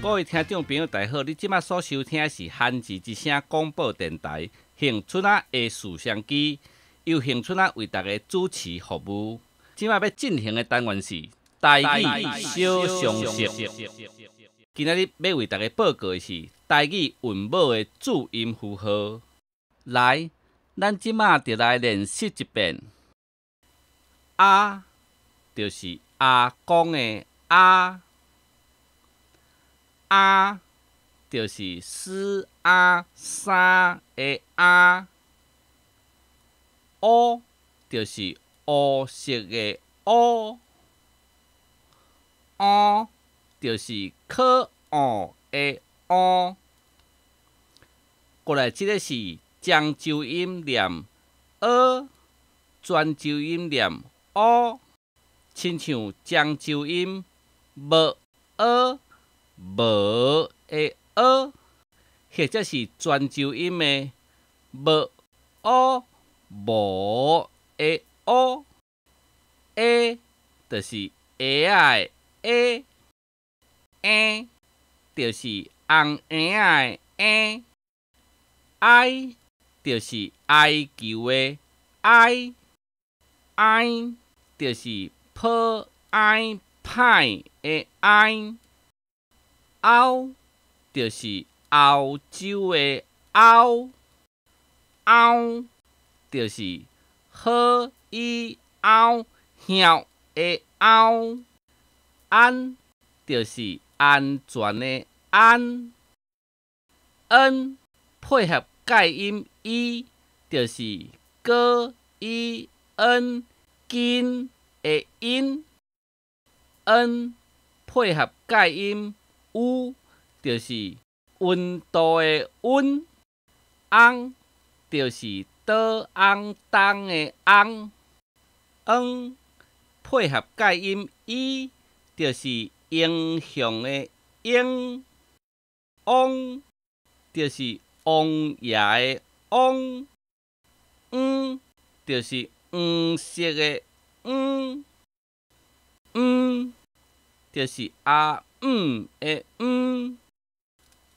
各位聽眾朋友，大家好！你這馬所收聽的是韓字之聲廣播電台恆春仔的視相機，由恆春仔為大家主持服務。這馬欲進行的單元是台語小常識。今仔日欲為大家報告的是台語韻母的注音符號。來，咱這馬就來練習一遍。啊，就是阿公的阿。啊，就是斯啊三的啊。烏，就是烏色的烏。烏，就是可惡的烏。過來，這個是漳州音念訶，泉州音念烏，親像漳州音無訶無的訶，或者是泉州音的無烏無的烏。欸就是鞋仔的欸，嬰就是紅嬰仔的嬰，哀就是哀求的哀，哀就是抱哀歹的哀，歐就是歐洲的歐，甌就是好伊甌曉的甌，安就是安全的安，恩配合介音伊，就是果伊恩金的因，恩配合介音烏，就是溫度的溫，翁就是倒翁東的翁，黃配合介音伊，就是英雄的英，王就是王爺的王，黃就是黃色的黃，黃就是阿姆的姆，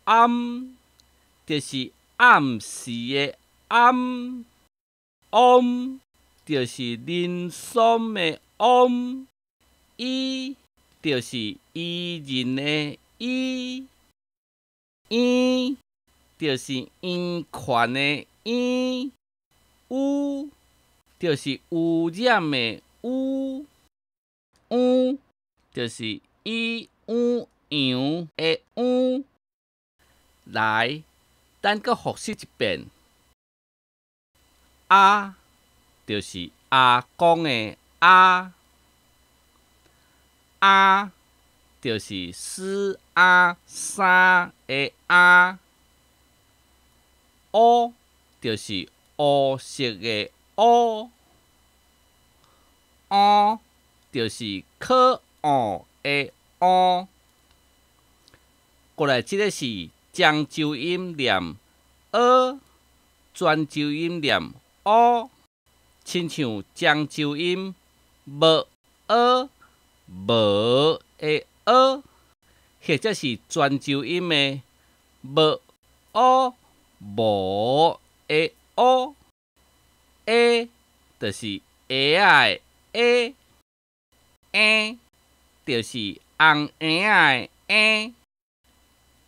暗就是暗時的暗，嗡就是人參的嗡，伊就是伊人的伊，嬰就是嬰權的嬰，污就是污染的污，有就是伊有羊的有。來，咱閣複習一遍。啊，就是阿公的阿。啊，就是斯啊三的啊。烏就是烏色的烏。烏就是可惡的烏。過來，這個是漳州音念訶，泉州音念烏，親像漳州音無訶無的訶，或者是泉州音的無烏無的烏。欸就是鞋仔的欸，嬰就是紅嬰仔的嬰，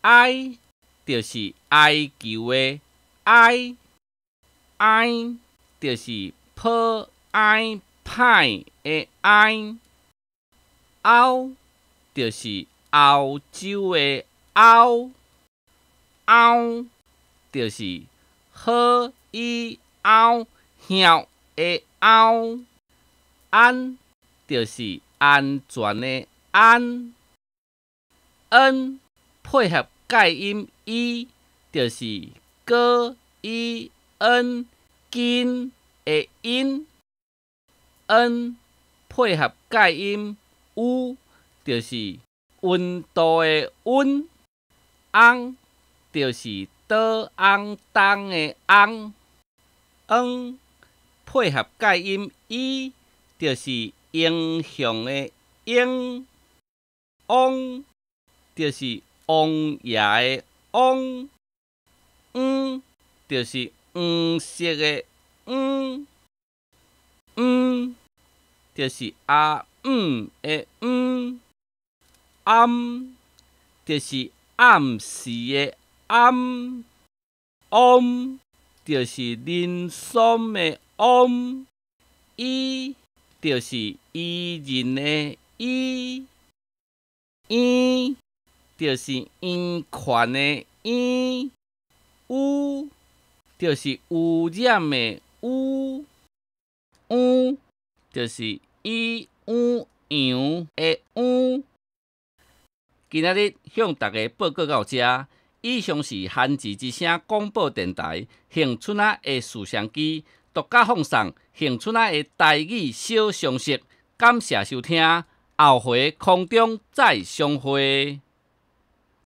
哀就是哀求的哀，哀就是抱哀歹的哀，歐就是歐洲的歐，甌就是好伊甌曉的甌，安就是安全的安，恩配合介音伊，就是果伊恩金的因，恩配合介音烏，就是溫度的溫，翁就是倒翁東的翁，黃配合介音伊，就是英雄的英，嗡就是王爺的王，黃就是黃色的黃，黃就是阿姆的姆，暗就是暗時的暗，嗡就是人參的嗡，伊就是伊人的伊，嬰就是嬰權的嬰，污就是污染的污，秧就是伊養羊的養。今仔日向大家報告到遮，以上是韓字之聲廣播電臺恆春仔的視相機獨家放送恆春仔的台語小常識，感謝收聽，後回空中再相會。